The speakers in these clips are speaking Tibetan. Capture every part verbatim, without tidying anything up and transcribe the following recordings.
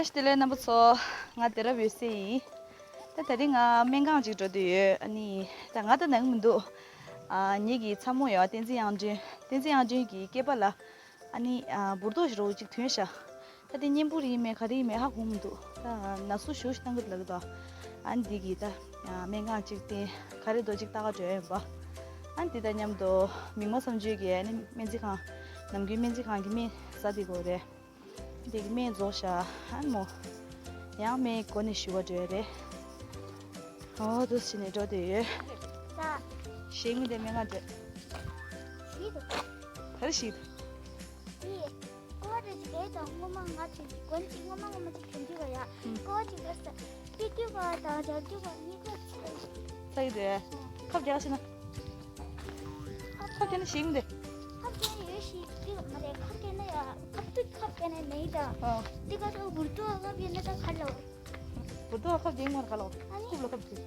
བཀྲ་ཤིས་བདེ་ལེགས་རྣམ་པ་ཚོ། ང་བདེ་རབ་འོད་ཟེར་ཡིན། ད་དེ་རིང་ང་སྨན་ཁང་ཅིག་འགྲོ་འདོད་ཡོད། ཨ་ནི་ད་ང་ད་ནང་མི་འདུག་ཨ། ངེད་ཀྱི་ཚ་མོ་ཡོད། བསྟན་འཛིན་དབྱངས་སྒྲོན། བསྟན་འཛིན་དབྱངས་སྒྲོན་གྱི་སྐེད་པ་ལ་ཨ་ནི་ཨ། འབུར་ཏོག་ཞིག་རོ་ཅིག་ཐོན་ཤག་ད་དེ་གཉན་འབུར་ཡིན་མིན་ག་རེ་ཡིན་མིན་ཧ་གོ་མི་འདུག་ད་ན་ཟུག་ཞེ་པོ་ཞིག་བཏང་གི་འདུག་ལབ་ཀྱི་འདུག་ཨ་ནི་འདི་གི་ད་ཨ། སྨན་ཁང་ཅིག་བསྟན། ག་རེ་འདུག་ཅིག་ལྟ་ག་འགྲོ་ཡ་ཡིན་པ། ཨ་ནི་འདི་དང་མཉམ་དུ་མིག་དམར་བསམ་ཆོས་ཀྱི་ཨ་ནི་སྨན་རྩིས་ཁང་། ནམ་རྒྱུན་སྨན་རྩིས་ཁང་གི་སྨན་ཟ་བསྡད་ཀྱི་ཡོད་རེད། འདི་གི་སྨན་རྫོགས་ཤག་ཨ་ནི་མོ། ཡང་སྨན་སྒོ་ནས་ཞུ་བ་འགྲོ་ཡ་རེད། ཨོ་འདུག་སེ་བྱས་ནས་འགྲོ་བསྡད་ཡོད། ད་ཞིག་མི་འདུག་སྨན་ཁང་འགྲོ། ཞིག་འདུག་ག་རེ་ཞིག་འདུག་འདི་ཀོ་བ་རེ་ཅིག་རེད་དང་སྔོན་མ་ང་ཚོས་ཀྱི་གོན་ཅིག་སྔོན་མ་སྔོན་མ་ཅིག་གྱོན་རྒྱུ་ག་ཡ། ཀོ་བ་ཅིག་རེད་ཟེར། ཏི་ཏི་པ་དང་རྒྱག་རྒྱུ་པ་གཉིས་ཀ་ཚ་ཡི་རེད། ཁབ་རྒྱག་ཤེས་ན། ཁབ་རྒྱག་ན་ཞིམ་རེད། ཁབ་རྒྱག་ན་ཡོད་ཤིག་ཏི་མ་རེད། ཁབ་རྒྱག་ན་ཡ་ཁབ་ཏུ་ཁབ་རྒྱག་ན་མེད་ད། ཨ། ཏི་ཀ་ཐོག་འབུར་ཏོ་ཁབ་ཡོད་ན་ད་ཁ་ལོ། འབུར་ཏོ་ཁབ་རྒྱག་མ་རེད་ཁ་ལོ། ཨ་ནི། ཁུབ་ལ་ཁབ་རྒྱག་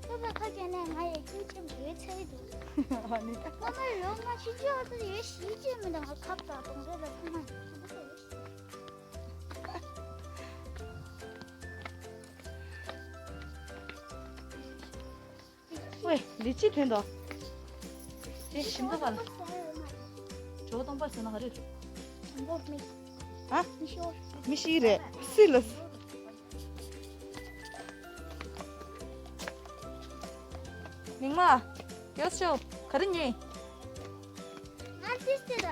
ཁོ་པ་ཁ་རྒྱག་ནས་ང་ཡི་ཁྱིམ་ཁྱིམ་ཡོད་ཚད་འདུག་ཨ་ནི། ཁོ་མོའི་ལོ་ང་ཕྱི་ཕྱི་ཨ་ཙི་ཡོད་ཤི་ཅི་མི་འདུག་ང་ཁབ་དང་གདོང་རེ་ལ་ཁོ་མ་ཡོད་ཤི། ཝེ། འདི་ཅི་ཐོན་དོ། དེ་ཞིམ་ཐོག་པ་ལ། ཇོ་བོ་སྟོང་པར་ཟེར་ན་ག་རེ་རེད། ཨ། མི་ཤི་རེད་སི་ལ། མིག་དམར། ཡོད་ཤོག་ག་རེ་ཉོས། ང་ཏིས་ཏི་ར།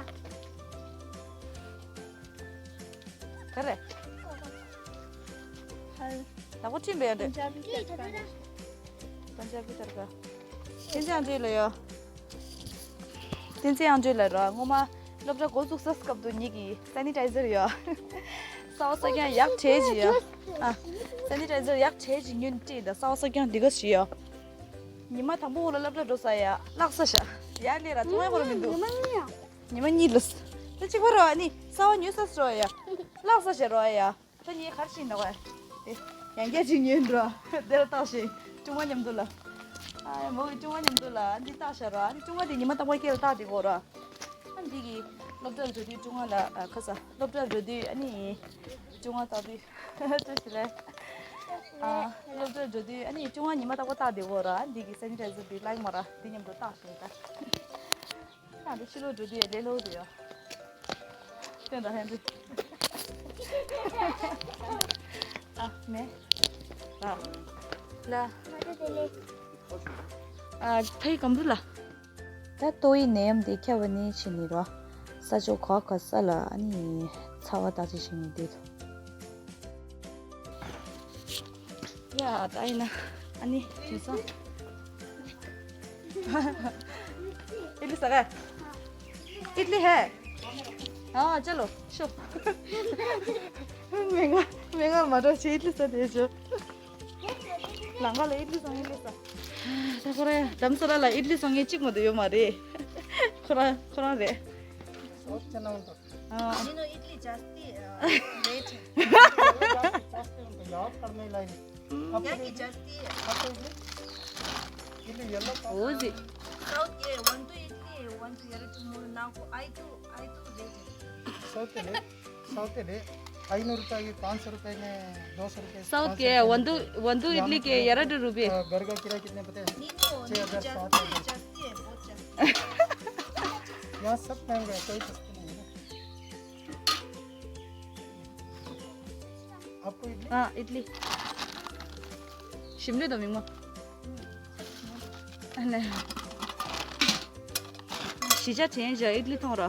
ག་རེ། ཧལ། ད་གོ་ཁྲིམས་པས་འདྲ། ཀི་ད་ད་ད། པན་ཇ་བི་ཏར་ཀ། བསྟན་འཛིན་དབྱངས་སྒྲོན་ལ་ཡོད། བསྟན་འཛིན་དབྱངས་སྒྲོན་ལ་རོ། སྔོན་མ་སློབ་གྲྭ་འགོ་བཙུགས་ས་སྐབས་དུ་ཉིད་ཀྱི་སེ་ནི་ཊའི་ཛར་ཡོད། གསར་པ་གསར་རྐྱང་ཡག་གྲས་ཅིག་ཡོད། ཨ། སེ་ནི་ཊའི་ཛར་ཡག་གྲས་ཅིག་ཉོས་ནས་སྤྲད་ད་གསར་པ་གསར་རྐྱང་འདི་ག་ཞིག་ཡོད། ཉི་མ་དང་པོ་འོག་ལ་སློབ་གྲྭ་འགྲོ་ས་ཡ་བརླག་ས་ཤ། ཡ་ལས་ར་བཙོང་ཡ་ཁོ་ར་མི་འདུག་ཉི་མ་གཉིས་ལ། ད་གཅིག་པ་རོ་ཨ་ནི་གསར་པ་ཉོས་ས་སུ་རོ་ཡ། བརླག་ས་ཤ་རོ་ཡ། ད་ངས་ག་རེ་བྱས་ནོ་བ། དེ་ཡང་བསྐྱར་ཅིག་ཉོས་འགྲོ། དེར་བཏགས་ཤིང་ཀྲུང་ཨ་མཉམ་དུ་ལ། ཨ་མོ་གི་ཀྲུང་ཨ་མཉམ་དུ་ལ་འདི་བཏགས་ཤ་ར། ཨ་ནི་ཀྲུང་ཨ་དེ་ཉི་མ་རྟག་པར་སྐེ་ལ་བཏགས་དེ་གོ་ར། ཨ་འདི་གི་སློབ་གྲྭར་འགྲོ་དུས་ཀྲུང་ཨ་ལ་ཨ་ཁ་ས་སློབ་གྲྭར་འགྲོ་དུས་ཨ་ནི་ཀྲུང་ཨ་བཏགས་དུས་ཅོ་ཞི་ལེ། ཨ་སློབ་གྲྭར་འགྲོ་དུས་ཨ་ནི་ཀྲུང་ཨ་ཉི་མ་རྟག་པར་བཏགས་དེ་གོ་ར། ཨ་འདི་གི་སེ་ནི་ཊའི་ཛར་འདི་ལའིག་མ་ར་འདི་མཉམ་དུ་བཏགས་ཤིང་ད། ཁྱེད་རང་ཚོ་ཕྱི་ལོགས་འགྲོ་དུས་ལས་སླ་པོ་འདུག་ཡ། སྟོན་དང་ལྷན་དུ། ཨ་མེ། ལ། ལ། ཨ་ཐའི་ཀམ་རུ་ལ། ད་ཏོག་དབྱིབས་ནད་ཡམས་དེ་ཁྱབ་པ་ནས་ཕྱིན་ནས་རོ། ས་ཕྱོགས་ག་ག་ས་ལ་ཨ་ནི་ཚ་བ་བརྟག་དཔྱད་བྱེད་མཁན་བསྡད་འདུག་ཡ་ད་ཡིན་ན་ཨ་ནི་དེང་སང་། ཨིད་ལི་ཟ་ག་ཨིད་ལི་ཧེ། ཨ་ཅ་ལོ་ཤོ། མེ་ང་མེ་ང་མ་འགྲོ་ཆེ་ཨིད་ལི་ཟ་དེ་ཆོ། ལང་ཀ་ལ་ཨིད་ལི་སོང་ཨིད་ལི་སོང་། ད་ཁོ་རང་དྷ་རམ་ས་ལ་ལ་ཨིད་ལི་སོང་ངེ་གཅིག་མ་གཏོགས་ཡོད་མ་རེད། ཁོ་རང་ཁོ་རང་རེད། ཨ། You know, Italy just the, uh, rate. यहाँ की just the, आपको इडली? इडली येलो का? वो जी। South के one to Italy, one to Yarra to Muru, now I to, I to rate. South के लिए, South के लिए, ಐನೂರು ರೂಪಾಯಿ, पाँच सौ रुपए में दो सौ रुपए, साउथ के one two, one two idli के ಎರಡು ರೂಪಾಯಿ। घर का किराया कितने पता है? छह हज़ार सात सौ। यहाँ सब महंगा है, कोई सस्ता नहीं है ना। आपको इडली? हाँ, इडली। शिमले तो मिंगो। अने। शीशा चेंज है, इडली थोड़ा।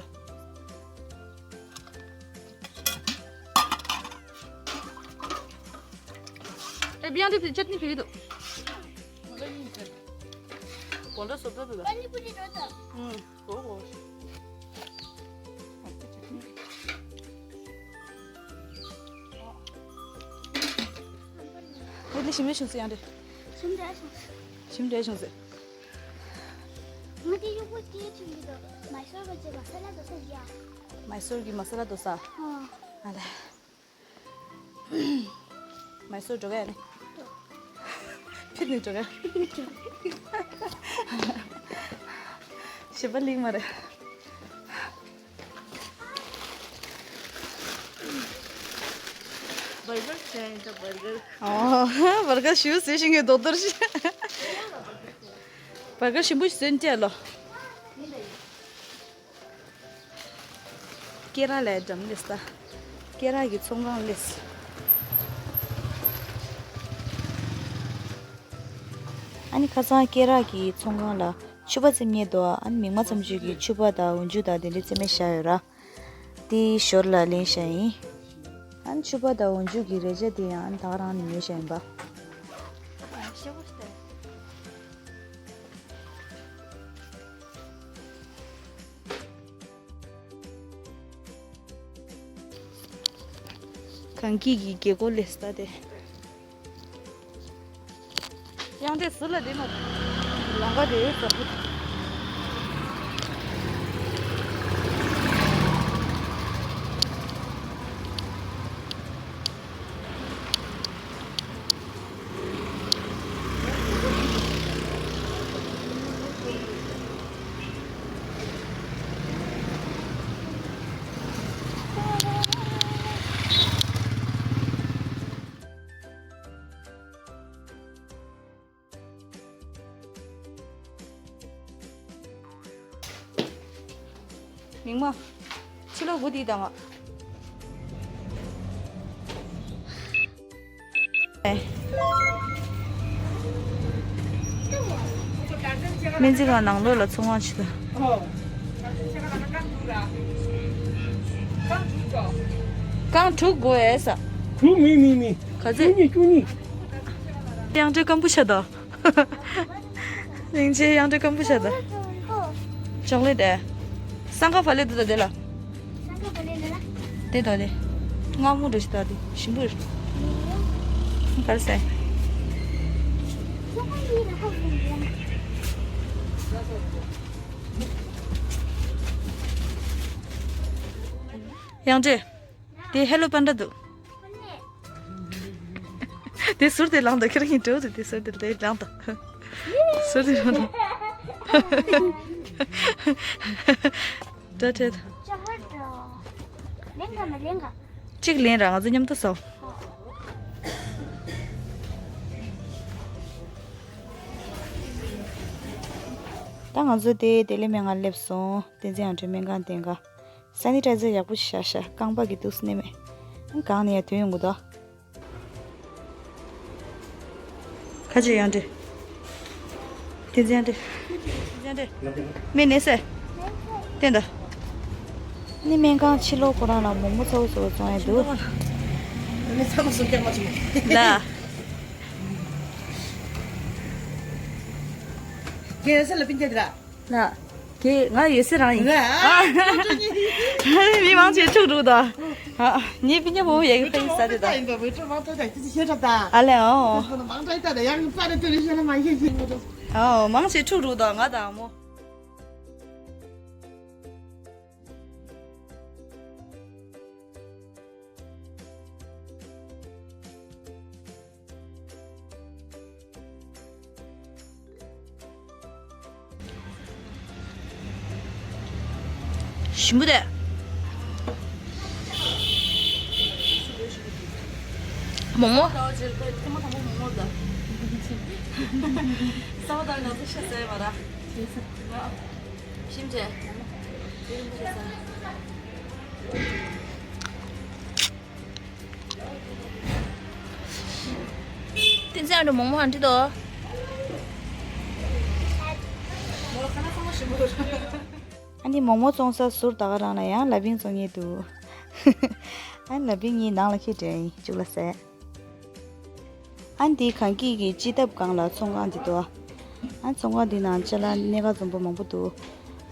ए, बिहान तो चटनी फेंक दो। बोल रहा, सोच रहा था। पानी पूरी दो तो। हम्म। ཨིད་ལི་ཞིམ་རེ་བྱུང་ཟེར་ཡང་རེད། ཞིམ་རེ་བྱུང་། ཞིམ་རེ་བྱུང་ཟེར། ང་དེ་གཡོག་པོ་སྐད་བྱུང་གི་འདུག་མའི་སོར་གྱི་མ་ས་ལ་དོ་ས་རྒྱག་མའི་སོར་གྱི་མ་ས་ལ་དོ་ས། ཨ་ལེ། མའི་སོར་འགྲོ་ག་ཡ་ནི། ཕིར་ནི་འགྲོ་ག་ཞེ་པ་ལིང་མ་རེད། ཨོ། བར་ག་ཞུ་ཟེར་ཞིང་གི་རྡོག་རྡོག་ཞིག་བར་ག་ཞིམ་པོ་ཞིག་བཟོས་ནས་སྤྲད་ལོ། སྐེ་རགས་ལས་འགྲམ་སླེབས་ས། སྐེ་རགས་ཀྱི་ཚོང་ཁང་སླེབས། ཨ་ནི་ཁ་སང་སྐེ་རགས་ཀྱི་ཚོང་ཁང་ལ་ཕྱུ་པ་བཙེམ་མཁན་འདུག་ཨ་ནི་མིག་དམར་ཙམ་ཅིག་གིས་ཕྱུ་པ་དང་འོག་འཇུག་དང་དེ་འདྲ་བཙེམ་མས་བཞག་ཡོད་ར། དེའི་ཞོར་ལ་ལེན་བཞག་ཡིན། ཨ་ནི་ཕྱུ་པ་དང་འོག་འཇུག་གི་རས་ཆ་དེ་ཡང་ད་ག་རང་ནས་ཉོས་བཞག་ཡིན་པ། གངས་སྐྱིད་ཀྱི་རྒྱལ་སྒོ་སླེབས་ས་དེ། གཡང་འབྲས་ཟུར་ལ་དེ་མ། ལམ་ཁ་དེ་ཟབ་པོ། མིག་དམར། ཕྱི་ལོགས་སྒུག་དེ་དང་། སྨན་རྩིས་ཁང་ནང་ལོགས་ལ་ཚོང་ཁང་ཞིག་དང་། རྐང་དྲུག་དགོས་ཨེ་ས། དྲུག་མི་མི་མི། ག་ཚད། བཅུ་གཉིས། བཅུ་གཉིས། གཡང་འབྲས་སྐམ་པོ་ཤ་དང་། སྙིང་རྗེ། གཡང་འབྲས་སྐམ་པོ་ཤ་དང་། ཅོག་ལེ་ཊི་ཨེ། སང་ག་བ་ལེ་འདུག་ད་དེ་ལ། སང་ག་བ་ལེ་ལ་ལ། དེ་དང་དེ། མངར་མོ་འདྲ་ཞིག་དང་དེ་ཞིམ་པོ་རེད། ག་རེ་ཟེར། གཡང་འབྲས། དེ་ཧེ་ལོ་པན་ཌ་འདུག་དེ་ཟུར་དེ་ལངས་དང་། ཁྱེད་རང་གཉིས་འགྲོ་དེ་དེ་ཟུར་དེ་དེ་ལངས་དང་། ཟུར་དེ་ལངས་དང་། འདྲ་འདྲ། གཅིག་ལེན་ར། ང་ཚོ་མཉམ་དུ་ཟ། ད་ང་ཚོ་དེ་བདེ་ལེགས་སྨན་ཁང་སླེབས་སོང་། བསྟན་འཛིན་གཡང་འབྲས་སྨན་ཁང་བསྟན་ཁ། སེ་ནི་ཊའི་ཛར་ཡག་པོ་ཞིག་བཞག་ཤག་རྐང་པ་གི་དུག་སྣེ་མེད། གང་ནས་ཡར་ཐོན་ཡོང་གི་འདུག་ཁ་ཅིག་གཡང་འབྲས། བསྟན་འཛིན་གཡང་འབྲས། བསྟན་འཛིན་གཡང་འབྲས། སྨན་ནས་སེ། བསྟན་ད། ནི་སྨན་ཁང་ཕྱི་ལོགས་ཁོ་རང་ལ་མོག་མོག་ཚ་བོ་ཚ་བོ་བཙོང་ཡ་འདུག་ཨ་ནི་ཚ་བོ་སོགས་ཀྱང་མ་བྱུང་། ལ། ཁྱེད་ས་ལ་པིན་ཀྱ་དེ་ར། ལགས། ཀྱེ། ང་ཡོད་སེ་རང་ཡིན། ལགས། ཨ། མི་མང་ཆེ་ཕྲུག་དྲུག་དང་། ཨ། ངའི་སྤུན་ཀྱག་བུ་མོ་ཡ་གི་ཕ་ཡིན་ས་དེ་དང་། ཨ་ལས། ཨོ། ཨོ། མང་ཆེ་ཕྲུག་དྲུག་དང་ང་དང་མོ། ཞིམ་པོ་དེ། མོག་མོག་ཞིམ་ཆེ། བསྟན་འཛིན་གཡང་འབྲས་མོག་མོག་ཨ་འདྲ་འདུག་ཨ་ནི་མོག་མོག་བཙོང་ས་ཟུར་ད་ག་རང་ལ་ཡང་ལ་ཕིང་བཙོང་མཁན་འདུག་ཨ་ནི་ལ་ཕིང་གཉིས་ནང་ལ་འཁྱེར་བསྡད་ཡིན། གཅིག་ལ་ཟས། ཨ་ནི་དེའི་གངས་སྐྱིད་ཀྱི་སྤྱི་ཐབ་སྒང་ལ་ཚོང་ཁང་འདི་འདུག་ཨ་ནི་ཚོང་ཁང་འདི་ནང་ཅ་ལག་སྣ་ཁ་འཛོམས་པོ་མང་པོ་འདུག་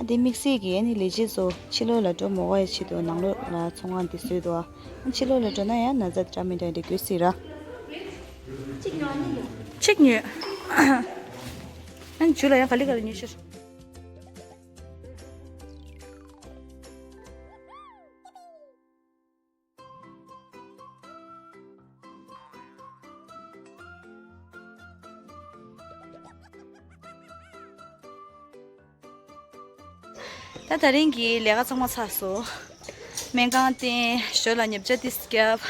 ཨ། དེ་དམིགས་བསལ་གྱི་ཨ་ནི་ལས་བྱེད་ཚོ་ཕྱི་ལོགས་ལ་འགྲོ་མ་དགོས་ཡ་ཆེད་དུ་ནང་ལོགས་ལ་ཚོང་ཁང་འདི་བཟོས་འདུག་ཨ། ཕྱི་ལོགས་ལ་འགྲོ་ན་ཡང་ན་ཚ་འདྲ་མི་འདྲ་འདྲ་དགོས་སྲིད་ར། གཅིག་ཉོས། ཨ་ནི་ཇུ་ལ་ཡང་ག་ལེ་ག་ལེ་ཉོས་ཤོག་ད་དེ་རིང་གི་ལས་ཀ་ཚང་མ་ཚར་སོང་། སྨན་ཁང་བསྟན། ཞོར་ལ་ཉབ་ཆ་ཏིས་བརྒྱབ།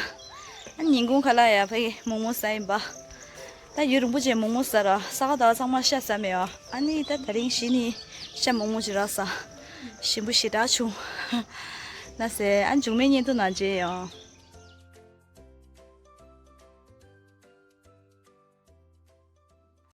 ཨ་ཉིན་གུང་ཁ་ལག་ཡ་ཕ་གི་མོག་མོག་ཟ་ཡིན་པ། ད་ཡུལ་རིན་པོ་ཆེ་མོག་མོག་ཟ་ར་ས་ག་ཟླ་བ་ཚང་མ་ཤ་ཟ་མེད་ཨ། ཨ་ནི་ད་དེ་རིང་གཞི་ནི་ཤ་མོག་མོག་ཅིག་རག་ས། ཞིམ་པོ་ཞེ་དྲག་བྱུང་། ན་ཟེ་ཨ་འཇུག་མེད་བརྙན་ཐུང་ནང་མཇལ་ཡོང་།